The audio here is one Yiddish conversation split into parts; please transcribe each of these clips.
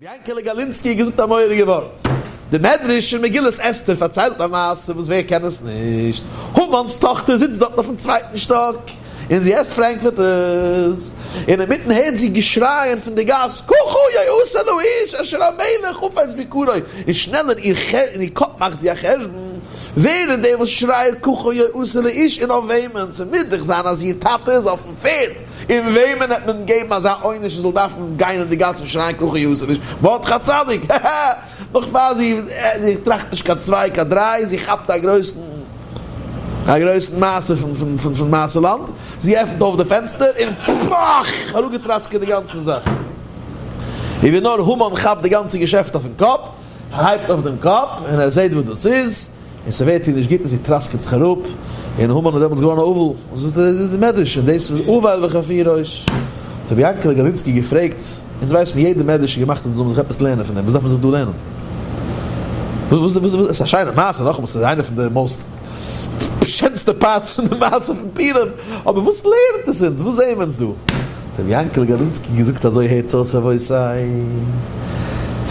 יענקעלע גאלינסקי האט געזאגט א מורא'דיגע ווארט. די מדרש אין מגילת אסתר פארציילט א מעשה וואס ווער קען עס נישט. המן'ס טאכטער זיצט דארטן אויפן צווייטן שטאק און זי עסט frankfurters, און אינמיטן הערט זי געשרייען פון די גאס ככה יעשה לאיש אשר המלך חפץ ביקרו, און שנעל אין איר אין איר קאפ מאכט זי א חשבון, ווער איז דער וואס שרייעט ככה יעשה לאיש און אויף וועמען? ס'מוז דאך זיין אז איר טאטע איז אויפן פערד! און וועמען העט מען געבן אזא עונש זי זאל דארפן גיין אין די גאס און שרייען ככה יעשה לאיש מרדכי הצדיק? הע הע! נאך פאר זי זי טראכט נישט קיין צוויי קיין דריי, זי כאפט א גרויסן א גרויסן מעשה פון פון פון פון מעשה לאנד, זי עפנט אויף די פענסטער און פאך! אראפגעטראסקעט די גאנצע זאך. און ווי נאר המן כאפט די גאנצע געשעפט אויפן קאפ, הייבט אויף דעם קאפ און ער זעט וואס דאס איז, און ס'ווערט איר נישט גוט און זי טראסקעט זיך אראפ, און המן איז דעמאלטס געווארן א אבל, זאגט די מדרש, און דאס איז אבל וחפוי ראש. האט רבי יענקעלע גאלינסקי געפרעגט, אונז ווייסט מען יעדע מדרש איז געמאכט אז מ'זאל זיך עפעס לערנען פון דעם, וואס דארף מען זיך דא לערנען? וואס וואס וואס, עס איז א שיינע מעשה, נאכאמאל ס'איז איינע פון די most שענסטע parts פון די מעשה פון פורים, אבער וואס לערנט עס אונז? וואס זעען מיר אונז דא? האט רבי יענקעלע גאלינסקי געזאגט אזוי הערטס אויס רבותי,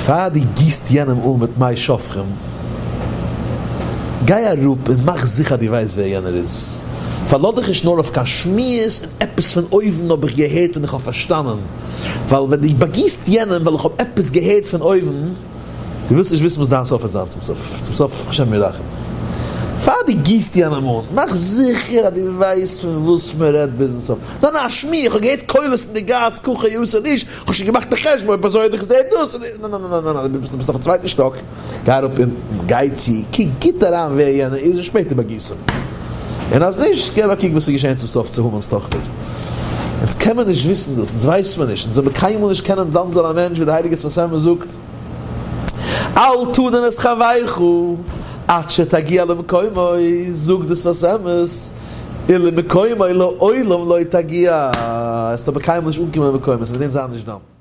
פאר דו גיסט יענעם אן מיט מי שופכים, גיי אראפ און מאך זיכער אז דו ווייסט ווער יענער איז, פארלאז דיך נישט נאר אויף קיין שמועות און עפעס פון אויבן האב איך געהערט און איך האב פארשטאנען, ווייל ווען דו באגיסט יענעם ווייל איך האב עפעס געהערט פון אויבן, דו ווילסט נישט וויסן וואס דיין סוף וועט זיין צום סוף, צום סוף השם ירחם. פאר דו גיסט יענעם אן, מאך זיכער אז דו ווייסט פון וואס מען רעדט ביזן סוף. ניין ניין א שמועה, איך האב געהערט קולות אין די גאס ככה יעשה לאיש, איך האב שוין געמאכט די חשבון אויב אזוי איז דאך דער דאס, ניין ניין ניין ניין ניין, דו ביסט אויפן צווייטן שטאק, גיי אראפ און גיי צו, קוק גוט אריין ווער יענער איז און שפעטער באגיס אים. און אז נישט, געב א קוק וואס איז געשען צום סוף צו המן'ס טאכטער. אונז קען מען נישט וויסן דאס, אונז ווייסט מען נישט, אונז זאל מען קיינמאל נישט קענען דן זיין א מענטש ווי די הייליגע שפת אמת זאגט, אל תדון את חברך עד שתגיע למקומו, זאגט די שפת אמת, ולמקומו לעולם לא תגיע, עסט אבער קיינמאל נישט אנקומען למקומו, עסט מיט דעם זיין נישט דן.